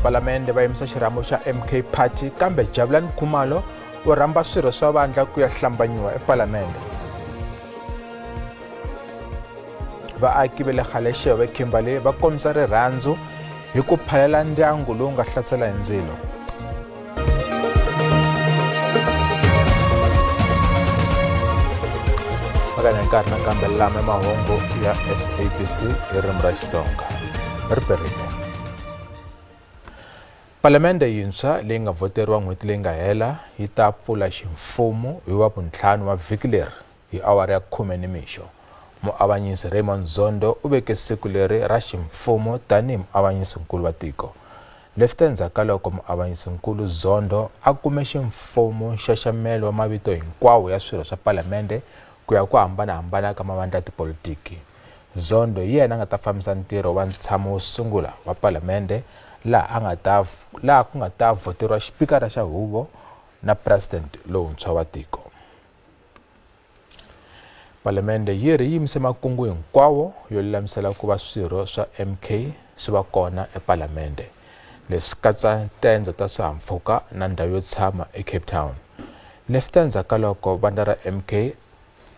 Palamende va yimisa xirhambo xa MK Party kambe Jabulani Khumalo u rhamba swirho swa vandla ku ya hlambanyiwa epalamende. Vaaki va le Galeshewe Kimberley va kombisa rirhandzu hi ku phalela ndyangu lowu nga hlasela hi ndzilo. Makanya nkarhi nakambe lama mahungu ya SABC hi ririmi ra Xitsonga. Ri perile. Palamende yintshwa leyi nga vhoteriwa n'hweti leyi nga hela yi ta pfula ximfumo hi Wavuntlhanu wa vhiki leri hi awara ya khume nimixo. Muavanyisi Raymond Zondo u veke siku leri ra ximfumo tanihi muavanyisinkulu wa tiko. Leswi ta endzhaku ka loko muavanyisinkulu Zondo a kume ximfumo nxaxamelo wa mavito hinkwawo ya swirho swa palamende ku ya ku hambana-hambana ka mavandla ya tipolitiki. Zondo hi yena a nga ta fambisa ntirho wa ntshamo wo sungula wa palamende laha a nga ta laha ku nga ta vhoteriwa xipikara xa huvo na president lowuntshwa wa tiko. Palamende yi ri yi yimise makungu hinkwawo yo lulamisela ku va swirho swa MK swi va kona epalamende. Leswi swi katsa tendzo ta swihahampfhuka na ndhawu yo tshama eCape Town. Leswi ta endzhaku ka loko vandla ra MK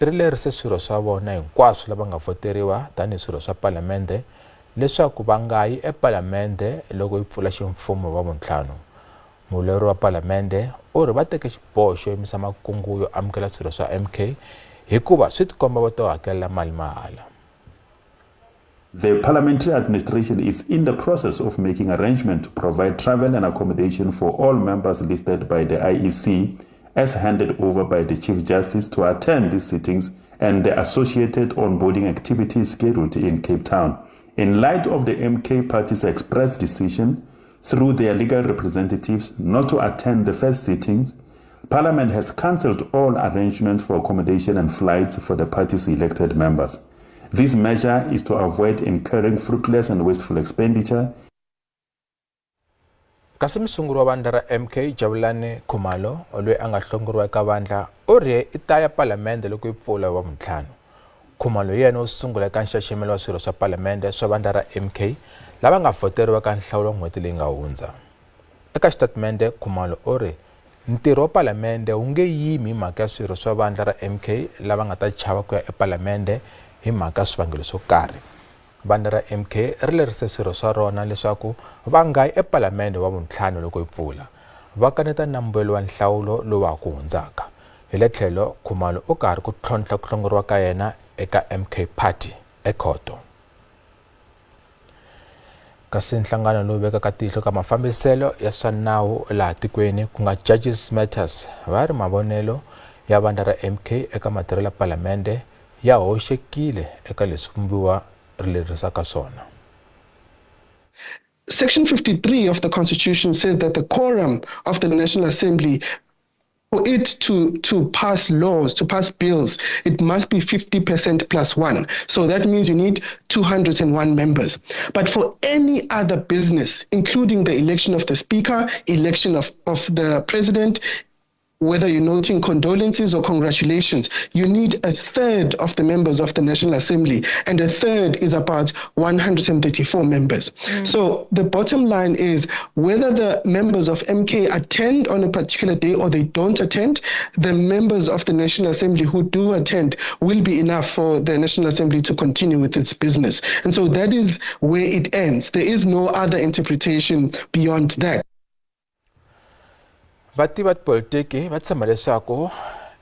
ri lerise swirho swa vona hinkwaswo lava nga vhoteriwa tanihi swirho swa palamende leswaku va nga yi epalamende loko yi pfula ximfumo hi Wavuntlhanu. Mulweri wa Palamende u ri va teke xiboho xo yimisa makungu yo amukela swirho swa MK hikuva swi tikomba va to hakelela mali mahala. The parliamentary administration is in the process of making arrangement to provide travel and accommodation for all members listed by the IEC as handed over by the Chief Justice to attend these sittings and the associated onboarding activities scheduled in Cape Town. In light of the MK party's express decision through their legal representatives not to attend the first sittings, Parliament has cancelled all arrangements for accommodation and flights for the party's elected members. This measure is to avoid incurring fruitless and wasteful expenditure. Kasi musunguri wa vandla ra MK Jabulani Khumalo loyi a nga hlongoriwa eka vandla u ri i ta ya palamende loko yi pfula hi Wavuntlhanu. Khumalo hi yena wo sungula eka nxaxamelo wa swirho swa palamende swa vandla ra MK lava nga vhoteriwa eka nhlawulo wa n'hweti leyi nga hundza. Eka xitatimende Khumalo u ri ntirho wa palamende wu nge yimi hi mhaka ya swirho swa vandla ra MK lava nga ta chava ku ya epalamende hi mhaka ya swivangelo swo karhi. Vandla ra MK ri lerise swirho swa rona leswaku va nga yi epalamende Wavuntlhanu loko yi pfula, va kaneta na mbuyelo wa nhlawulo lowu wa ha ku hundzaka. Hi le tlhelo, Khumalo u karhi ku tlhontlha ku hlongoriwa ka yena eka MK Party ekhoto. Kasi nhlangano lowu vekaka tihlo ka mafambiselo ya swa nawu laha tikweni ku nga Judges Matters va ri mavonelo ya vandla ra MK eka matirhelo ya palamende ya hoxekile eka leswi vumbiwa ri lerisaka swona. Section 53 of the Constitution says that the quorum of the National Assembly, for it to pass laws, to pass bills, it must be 50% plus one. So that means you need 201 members. But for any other business, including the election of the speaker, election of the president, whether you're noting condolences or congratulations, you need a third of the members of the National Assembly, and a third is about 134 members. So the bottom line is whether the members of MK attend on a particular day or they don't attend, the members of the National Assembly who do attend will be enough for the National Assembly to continue with its business. And so that is where it ends. There is no other interpretation beyond that. Vativi va tipolitiki va tshemba leswaku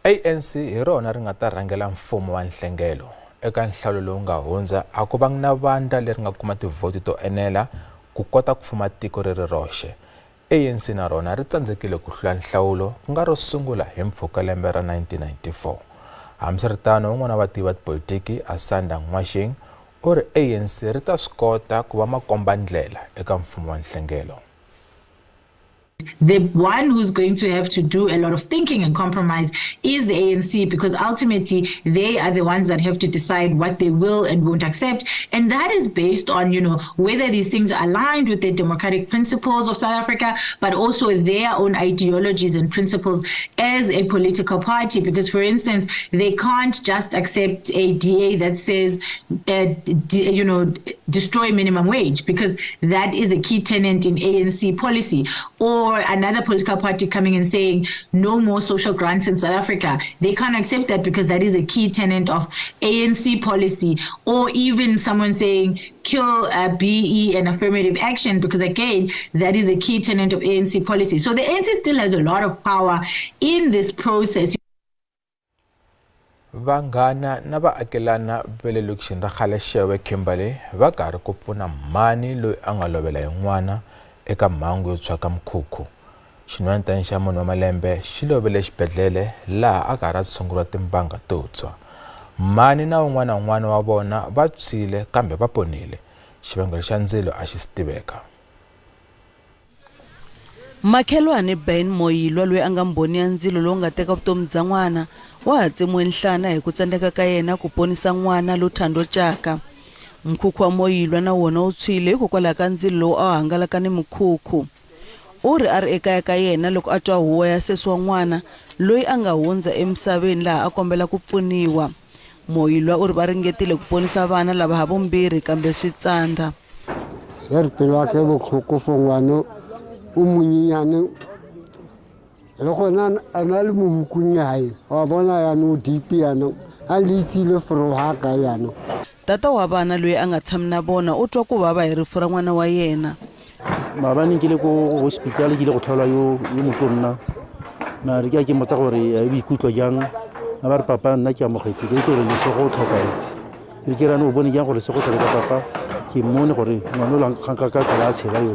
ANC hi rona ri nga ta rhangela mfumo wa nhlengelo. Eka nhlawulo lowu nga hundza a ku vangi na vandla leri nga kuma tivhoti to enela ku kota ku fuma tiko ri ri roxe. ANC na rona ri tsandzekile ku hlula nhlawulo ku nga ro sungula hi mpfhuka lembe ra 1994. Hambiswiritano, un'wana wa vativi va tipolitiki, Asanda Ngoasheng, u ri ANC ri ta swi kota ku va makombandlela eka mfumo wa nhlengelo. The one who's going to have to do a lot of thinking and compromise is the ANC, because ultimately they are the ones that have to decide what they will and won't accept. And that is based on, whether these things are aligned with the democratic principles of South Africa, but also their own ideologies and principles as as a political party. Because, for instance, they can't just accept a DA that says, destroy minimum wage, because that is a key tenet in ANC policy. Or another political party coming and saying no more social grants in South Africa. They can't accept that because that is a key tenet of ANC policy. Or even someone saying kill BE and affirmative action, because again, that is a key tenet of ANC policy. So the ANC still has a lot of power in this process. Vanghana na vaakelana va le lokixini ra Galeshewe Kimberley va karhi ku pfuna mhani loyi a nga lovela hi n'wana eka mhangu yo tshwa ka mukhukhu. Xinhwanyetana xa munhu wa malembe xi lovele exibedhlele laha a karhi a tshunguriwa timbanga to tshwa. Mhani na un'wana n'wana wa vona va tshwile kambe va ponile. Xivangelo xa ndzilo a xi si tiveka. Makhelwane Ben Moyilwa loyi a nga mbhoni ya ndzilo lowu nga teka vutomi bya n'wana wa ha tsemiwe nhlana hi ku tsandzeka ka yena ku ponisa n'wana Luthando Tshaka. Mukhukhu wa Moyilwa na wona wu tshwile hikokwalaho ka ndzilo lowu a wu hangalaka ni mukhukhu. U ri a ri ekaya ka yena loko a twa huwa ya sesi wa n'wana loyi a nga hundza emisaveni laha a kombela ku pfuniwa. Moyilwa u ri va ringetile ku ponisa vana lava ha vumbirhi kambe swi tsandza. Ya re pelo ya ka e bohloko for ngwana o monyenyane le gona a na le mo hukung ya hae wa bona yanong o deep yanong a le itsile for ha ka yanong. Tata wa vana loyi a nga tshami na vona u twa ku vava hi rifu ra n'wana wa yena. Maabane ke ile ko hospital ke ile go tlhola yo yo motonna mare ke a ke mmotsa gore o ikutlwa jang a ba re papa nna ke amogetse ke itse gore Lesego o tlhokahetse ke ke rane o bone jang gore Lesego o tlhokahetse papa ke mmone gore ngwana o la ga nka ka kala a tshela yo.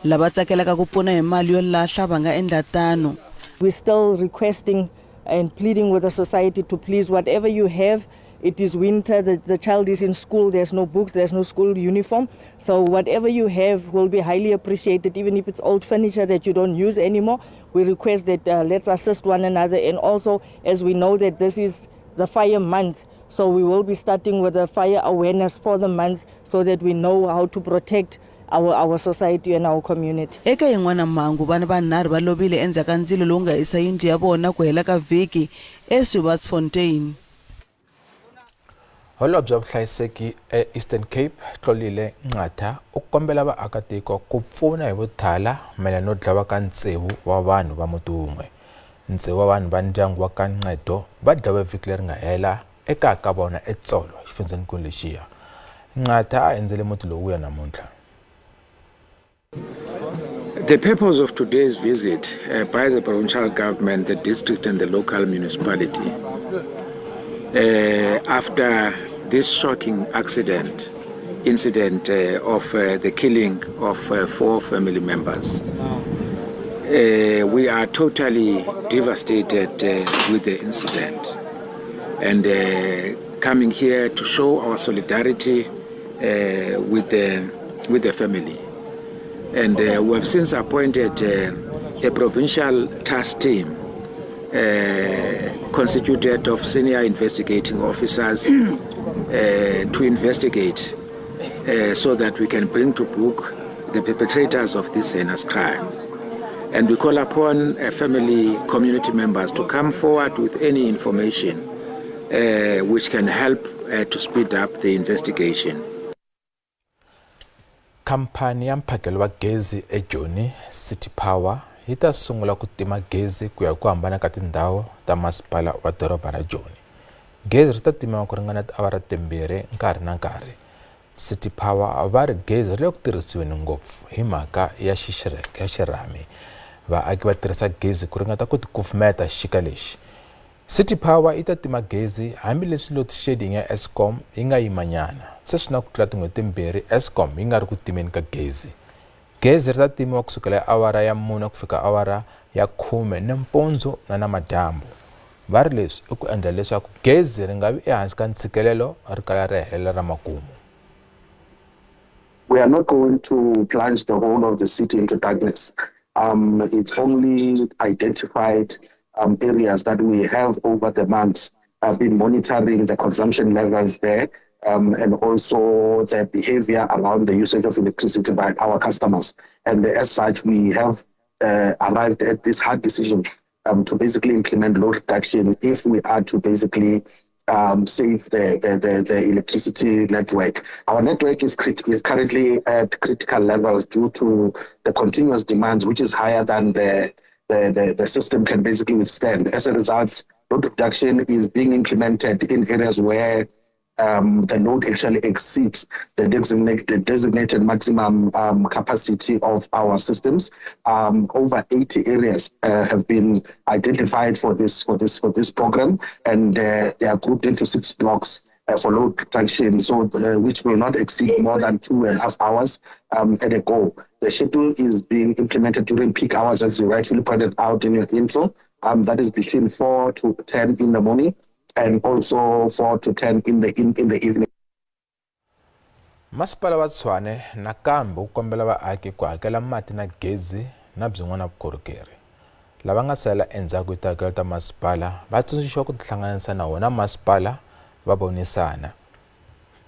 Lava tsakelaka ku pfuna hi mali yo lahla va nga endla tano. We're still requesting and pleading with the society to please, whatever you have, it is winter, the child is in school, there's no books, there's no school uniform. So whatever you have will be highly appreciated, even if it's old furniture that you don't use anymore. We request that let's assist one another. And also, as we know that this is the fire month, so we will be starting with the fire awareness for the month so that we know how to protect our society and our community. Eka yin'wana mhangu vana vanharhu va lovile endzhaku ka ndzilo lowu nga hisa yindlu ya vona ku hela ka vhiki eSubatsfontein. Holobye wa vuhlayiseki eEastern Cape Xolile Nqatha u kombela vaakatiko ku pfuna hi vuthala mayelana no dlawa ka tsevu wa vanhu va muti wun'we. Tsevu wa vanhu va ndyangu wa ka Nqedo va dlawe vhiki leri nga hela ekaya ka vona eTsolo xifundzhenikulu lexiya. Nqatha a endzele muti lowuya namuntlha. The purpose of today's visit by the provincial government, the district and the local municipality, after this shocking incident of the killing of 4 family members, we are totally devastated with the incident, and coming here to show our solidarity with the family. And we have since appointed a provincial task team constituted of senior investigating officers to investigate so that we can bring to book the perpetrators of this heinous crime. And we call upon family community members to come forward with any information which can help to speed up the investigation. Khamphani ya mphakelo wa gezi eJoni City Power yi ta sungula ku tima gezi ku ya ku hambana ka tindhawu ta masipala wa doroba ra Joni. Gezi ri ta timiwa ku ringana tiawara timbirhi nkarhi na nkarhi. City Power va ri gezi ri le ku tirhisiweni ngopfu hi mhaka ya xirhami. Vaaki va tirhisa gezi ku ringeta ku tikufumeta xixika lexi. City Power yi ta tima gezi hambileswi load shedding ya Eskom yi nga yimanyana. Se swi na ku tlula tin'hweti timbirhi Eskom yi nga ri ku timeni ka gezi. Gezi ri ta timiwa kusukela hi awara ya 4 ku fika awara ya 10 nimpundzu na namadyambu. Va ri leswi i ku endla leswaku gezi ri nga vi ehansi ka ntshikelelo ri kala ri helela ra makumu. We are not going to plunge the whole of the city into darkness. It's only identified areas that we have over the months been monitoring the consumption levels there, and also the behavior around the usage of electricity by our customers. And as such, we have arrived at this hard decision to basically implement load reduction if we are to basically save the electricity network. Our network is currently at critical levels due to the continuous demands, which is higher than the system can basically withstand. As a result, load reduction is being implemented in areas where the load actually exceeds the designated maximum capacity of our systems. Over 80 areas have been identified for this program, and they are grouped into 6 blocks for load reduction, so which will not exceed more than 2.5 hours at a go. The schedule is being implemented during peak hours, as you rightfully pointed out in your intro. That is between 4 to 10 in the morning, and also 4 to 10 in the evening. Masipala wa Tshwane nakambe wu kombela vaaki ku hakela mati na gezi na byin'wana vukorhokeri. Lava nga sala endzhaku hi tihakelo ta masipala va tsundzuxiwa ku tihlanganisa na wona masipala va vonisana.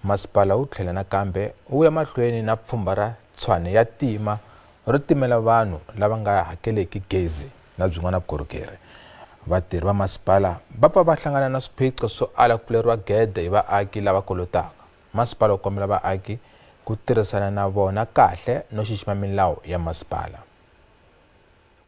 Masipala wu tlhela nakambe wu ya mahlweni na pfhumba ra Tshwane ya tima ro timela vanhu lava nga hakeleki gezi na byin'wana vukorhokeri. Vatirhi va masipala va pfa va hlangana na swiphiqo swo ala ku pfuleriwa gede hi vaaki lava kolotaka. Masipala wu kombela vaaki ku tirhisana na vona kahle no xixima milawu ya masipala.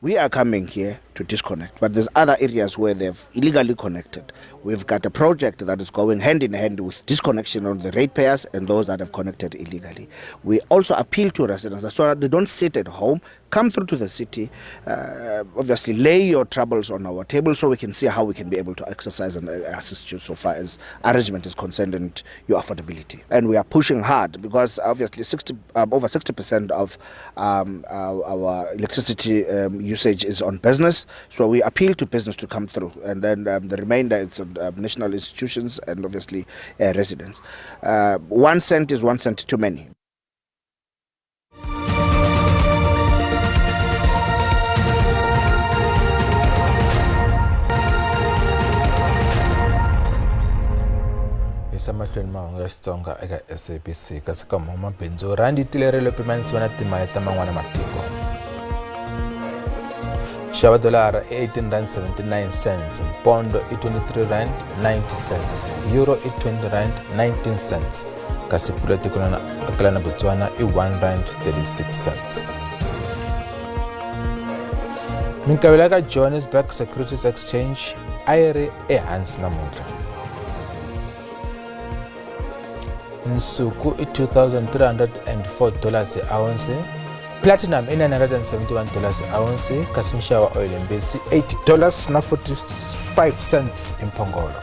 We are coming here to disconnect, but there's other areas where they've illegally connected. We've got a project that is going hand in hand with disconnection on the ratepayers and those that have connected illegally. We also appeal to residents so that they don't sit at home, come through to the city, obviously lay your troubles on our table so we can see how we can be able to exercise and assist you so far as arrangement is concerned and your affordability. And we are pushing hard because obviously over 60% of our electricity usage is on business. So we appeal to business to come through, and then the remainder is on national institutions and obviously residents. 1 cent is 1 cent too many. Isa mahlweni mahungu ya Xitsonga eka SABC kasi ka mabindzu randi tilerelo pimanisiwa na timali ta man'wana matiko. Xava dolara i R18.79, pondo i R23.90, euro i R20.19, kasi pula tiko la Botswana i R1.36. Minkavelo ya ka Johannesburg Securities Exchange a yi ri ehansi namuntlha. Nsuku i $2,304 hi ounce, platinum i $971 hi ounce, kasi nxavo wa oyili mbisi $8.45 hi mphongolo.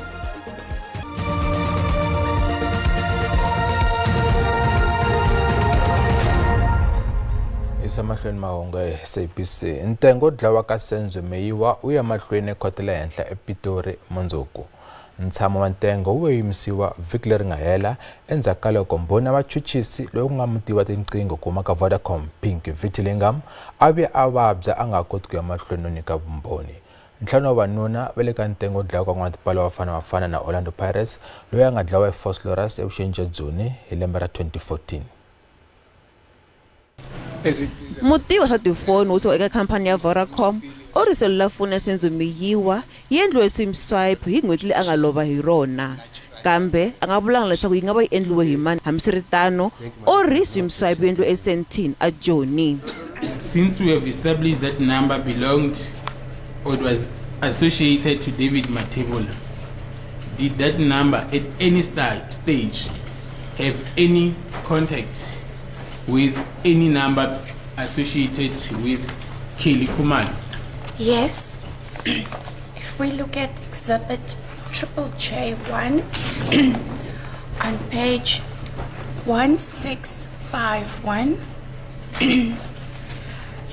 Isa mahlweni mahungu ya SABC. Ntengo wo dlawa ka Senzo Meyiwa wu ya mahlweni ekhoto le henhla ePitori mundzuku. Ntshamo wa ntengo wu yimisiwa vhiki leri nga hela endzhaku ka loko mbhoni ya vachuchisi loyi ku nga mutivi wa tinqingho ku huma ka Vodacom Pink Vythilingam a vuye a vabya a nga koti ku ya mahlweni no nyika vumbhoni. Ntlhanu wa vavanuna va le ka ntengo wo dlawa ka n'watipala wa Bafana Bafana na Orlando Pirates loyi a nga dlawa eVosloorus evuxeni bya Joni hi lembe ra 2014. Mutivi wa swa tifoni wo suka eka khampani ya Vodacom u ri selulafoni ya Senzo Meyiwa yi endliwe SIM swipe hi n'hweti leyi a nga lova hi rona, kambe a nga vulanga leswaku yi nga va yi endliwe hi mani. Hambiswiritano, u ri SIM swipe yi endliwe eSandton a Joni. Since we have established that number belonged or it was associated to David Mathebula, did that number at any stage have any contact with any number associated with Kelly Khumalo? Yes. If we look at Exhibit Triple J1 on page 1651,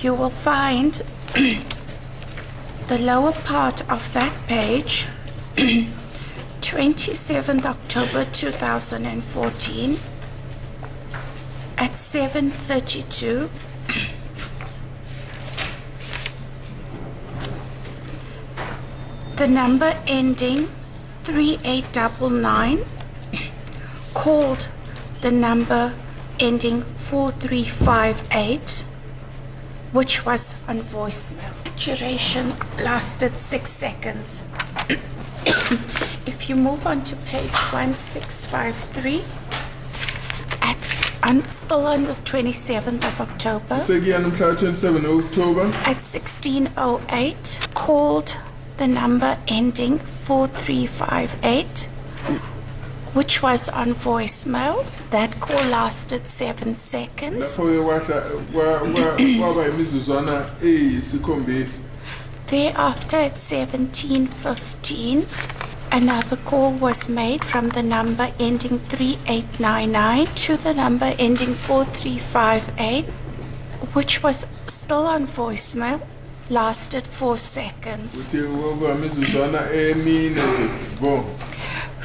you will find the lower part of that page, 27th October 2014 at 7:32. The number ending 3899 called the number ending 4358 which was on voicemail. Duration lasted 6 seconds. If you move on to page 1653, at I'm still on the 27th of October. Sekuyana mhla 27 October. At 16:08, called the number ending 4358, which was on voicemail. That call lasted 7 seconds. Lapho-ke kwahla kwaba imizuzwana eyisikhombisa. Thereafter, at 17:15, another call was made from the number ending 3899 to the number ending 4358, which was still on voicemail, lasted 4 seconds. Uthi kwaba imizuzwana emine nje vo.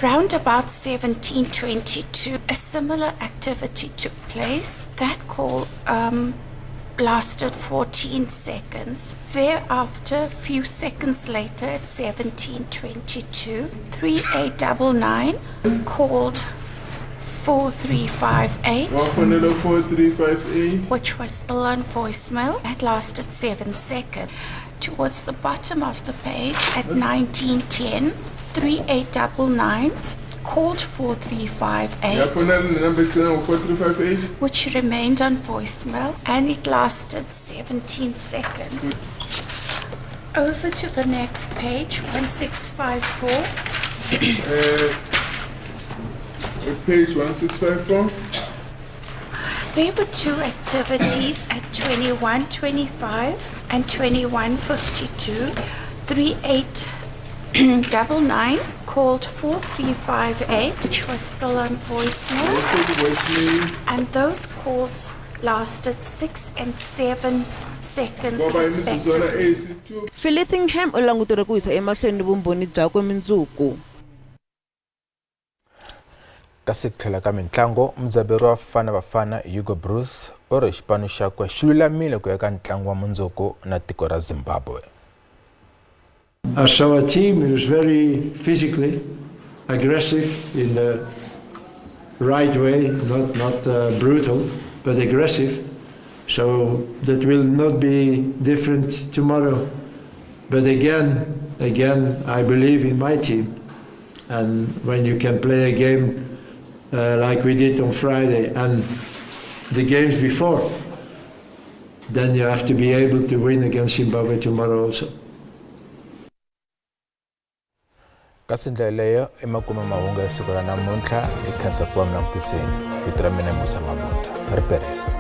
Round about 17:22, a similar activity took place. That call lasted 14 seconds. Thereafter, a few seconds later, at 17:22, 3899 called 4358, Wafonela 4358, which was still on voicemail. That lasted 7 seconds. Towards the bottom of the page at 19:10, 3899 called 4358, yafonela nenamba egcina ngo-4358, which remained on voicemail, and it lasted 17 seconds. Over to the next page, 1654. Page 1654. There were two activities at 21:25 and 21:52. 3899 called 4358, which was still on voicemail. Also voicemail. And those calls lasted 6 and 7 seconds Kwaba imizuzwana respectively. eyisithupha. Philipingham u languteriwe ku yisa emahlweni vumbhoni byakwe mundzuku. Kasi ku tlhela ka mitlangu, mudzaberi wa Bafana Bafana Hugo Broos u ri xipano xakwe xi lulamile ku ya ka ntlangu wa mundzuku na tiko ra Zimbabwe. I saw a team who was very physically aggressive in the right way, not brutal, but aggressive. So that will not be different tomorrow. But again, I believe in my team. And when you can play a game like we did on Friday and the games before, then you have to be able to win against Zimbabwe tomorrow also. Kasi ndlela leyo emakume mahungu ya siku ra namuntlha hi khensa ku va mi langutiseni. Vito ra mina i Musa Mabunda. Ri perile.